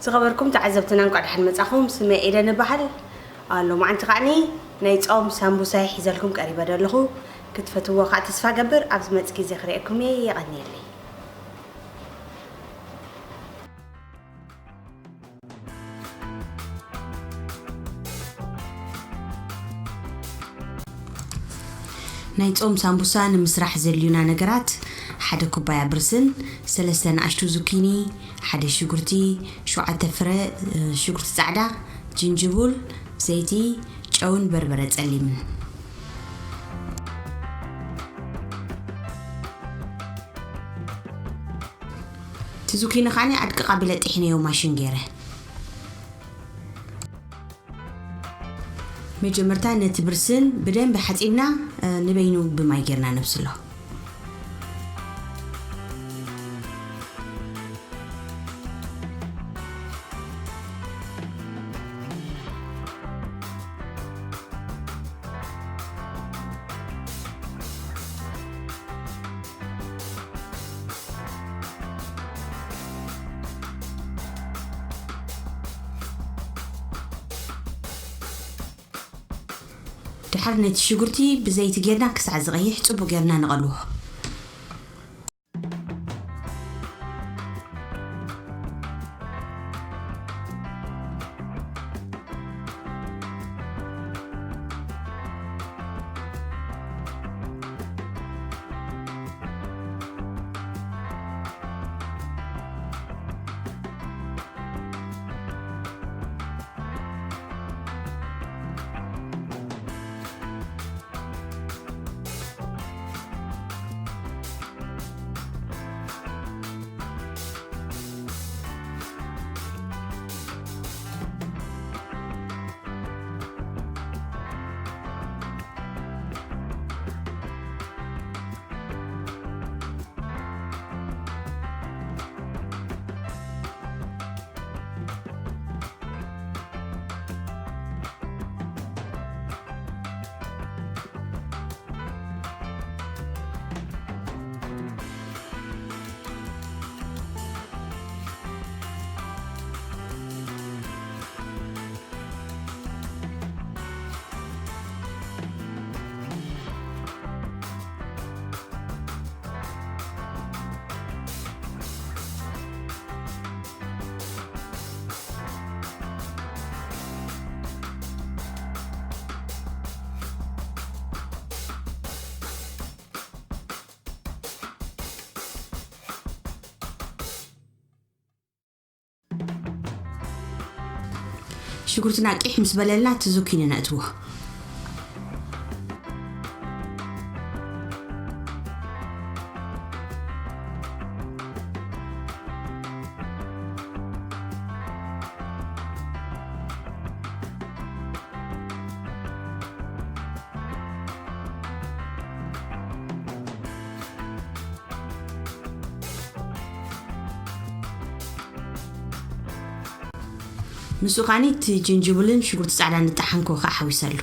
ዝኸበርኩም ተዓዘብትና፣ እንኳዕ ደሓን መጻኹም። ስመይ ኤደን እበሃል። ኣሎ መዓንቲ ከዓኒ ናይ ጾም ሳምቡሳይ ሒዘልኩም ቀሪበ ዘለኹ። ክትፈትዎ ከዓ ተስፋ ገብር። ኣብ ዝመጽእ ግዜ ክርእየኩም እየ። የቐንየለይ። ናይ ጾም ሳምቡሳ ንምስራሕ ዘድልዩና ነገራት፣ ሓደ ኩባያ ብርስን፣ ሰለስተ ንኣሽቱ ዙኪኒ፣ ሓደ ሽጉርቲ፣ ሸውዓተ ፍረ፣ እ፣ ሽጉርቲ ጻዕዳ፣ ጅንጅቡል፣ ዘይቲ፣ ጨውን በርበረ ጸሊምን። እቲ ዙኪኒ ከዓኒ ኣድቅቕ ኣቢለ ጢሒነዮ ማሽን ገይረ። መጀመርታ ነቲ ብርስን ብደንቢ ሓጺብና፣ እ፣ ንበይኑ ብማይ ጌርና ነብስሎ። ድሓር ነቲ ሽጉርቲ ብዘይቲ ጌርና ክሳዕ ዝቐይሕ ጽቡቕ ጌርና ንቐልዎ። ሽጉርትና ቂሕ ምስ በለልና፣ እቲ ዙኪኒ ነእትዎ። ምስኡ ኸኣኒ እቲ ጅንጅብልን ሽጉርቲ ጻዕዳን ዝጠሓንክዎ ከዓ ሓዊሰሉ።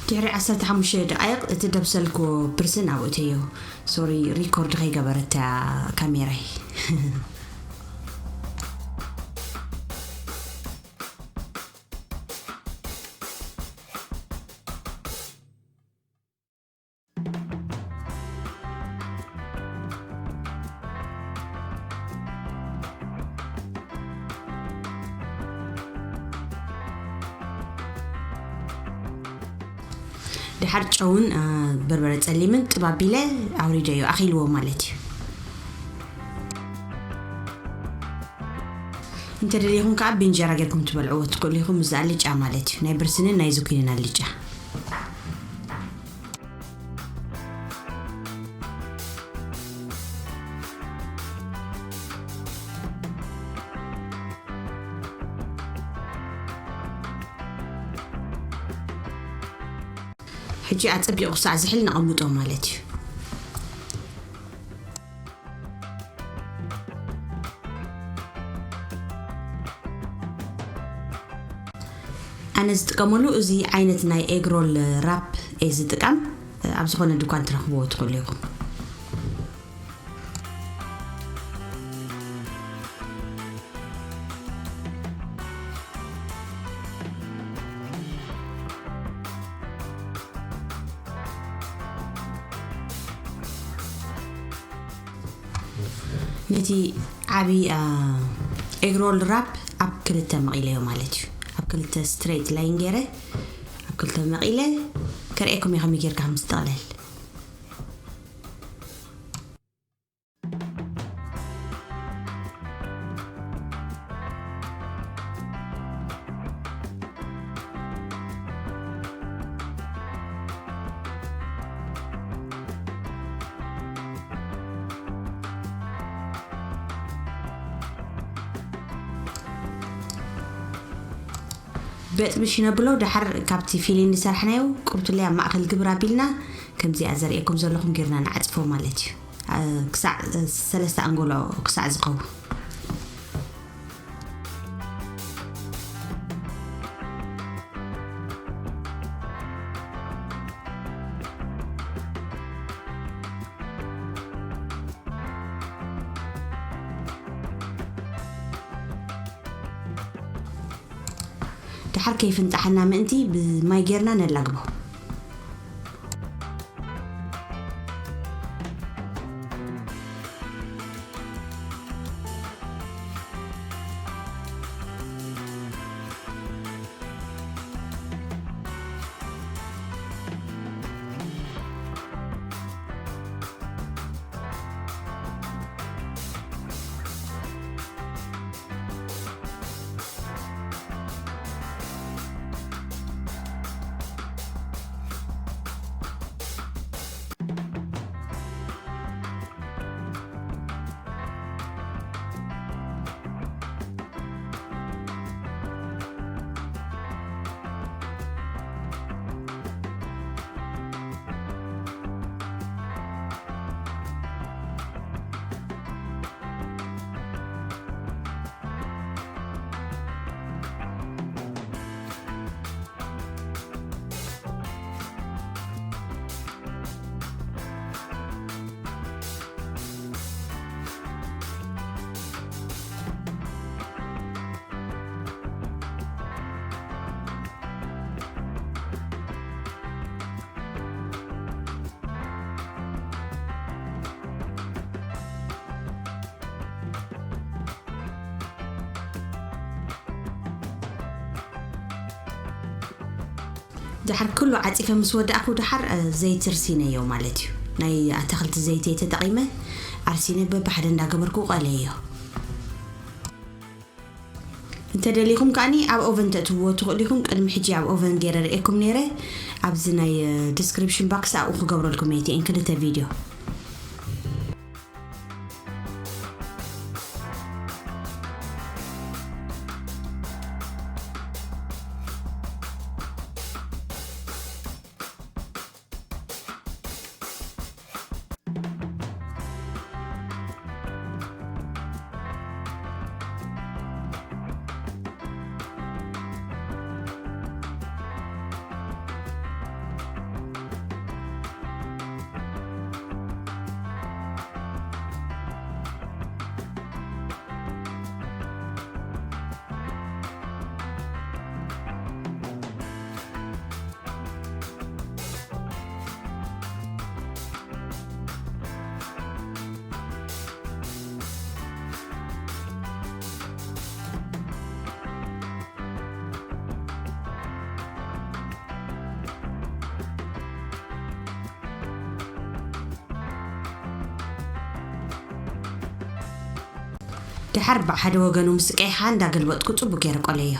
ድሕሪ ዓሰርተ ሓሙሽተ ደቃይቕ እቲ ደብሰልክዎ ብርስን ኣብኡ እተዮ። ሶሪ፣ ሪኮርድ ከይገበረት እያ ካሜራይ። ድሓር ጨውን፣ አ፣ በርበረ ጸሊምን ጥብ ኣቢለ ኣውሪደዮ፣ ኣኺልዎ ማለት እዩ። እንተደሊኹም ከዓ ብእንጀራ ጌርኩም ትበልዕዎ ትኽእሉ ኢኹም። እዚ ኣልጫ ማለት እዩ፣ ናይ ብርስንን ናይ ዝኩኒን ኣልጫ። ሕጂ ኣጸቢቑ ክሳዕ ዝሕል ነቐምጦ ማለት እዩ። ኣነ ዝጥቀመሉ እዚ ዓይነት ናይ ኤግሮል ራፕ እየ ዝጥቀም። ኣብ ዝኾነ ድኳን ትረኽብዎ ትኽእሉ ኢኹም። ነቲ ዓቢ ኤግሮል ራፕ ኣብ ክልተ መቒለዮ ማለት እዩ። ኣብ ክልተ ስትሬት ላይን ገይረ ኣብ ክልተ መቒለ ከርእየኩም እየ ከመይ ጌርካ ከም ዝጠቕለል። በጥብሽ ነብሎ። ደሓር ካብቲ ፊሊን ዝሰርሕናዮ ቁርቱለይ ኣብ ማእኸል ግብር ኣቢልና ከምዚኣ ዘርእየኩም ዘለኹም ጌርና ንዓፅፎ ማለት እዩ። እ፣ ክሳዕ፣ እ፣ ሰለስተ ኣንጎሎ ክሳዕ ዝኸውን። ደሓር ከይፍንጣሓና ምእንቲ ብማይ ጌርና ነላግቦ። ደሓር ኩሉ ዓፂፈ ምስ ወዳእኩ ደሓር፣ እ፣ ዘይቲ ርሲነዮ ማለት እዩ። ናይ ኣታኽልቲ ዘይቲ እየ ተጠቒመ፣ ኣርሲነ በብሓደ እንዳገበርኩ ቀለዮ። እንተደሊኹም ከኣኒ ኣብ ኦቨን ተእትውዎ ትኽእሉ ኢኹም። ቅድሚ ሕጂ ኣብ ኦቨን ገይረ ርእየኩም ነይረ። ኣብዚ ናይ፣ እ፣ ዲስክሪፕሽን ባክስ ኣብኡ ክገብረልኩም እየ እቲኤን ክልተ ቪድዮ። ድሓር ብሓደ ወገኑ ምስ ቀይሓ እንዳገልበጥኩ ጽቡቅ ገይረ ቆለዮ።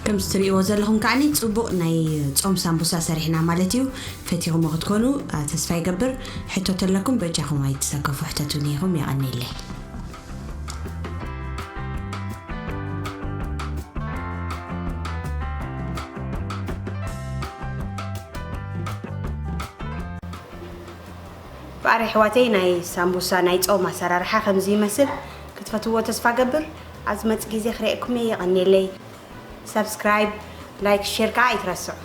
ከምዚ ትርእይዎ ዘለኹም ከዓኒ ጽቡቕ ናይ ጾም ሳምቡሳ ሰሪሕና ማለት እዩ። ፈቲኹሞ ክትኮኑ፣ አ፣ ተስፋ ይገብር። ሕቶ ተለኩም በጃኹም ኣይትሰከፉ፣ ሕተቱኒ ኢኹም። የቐንየለይ። ፍቓር ኣሕዋተይ፣ ናይ ሳምቡሳ ናይ ጾም ኣሰራርሓ ከምዚ ይመስል። ክትፈትዎ ተስፋ ገብር። ኣብ ዝመጽእ ግዜ ክርእየኩም እየ። የቐንየለይ። ሳብስክራይብ፣ ላይክ፣ ሼር ከዓ ኣይትረስዑ።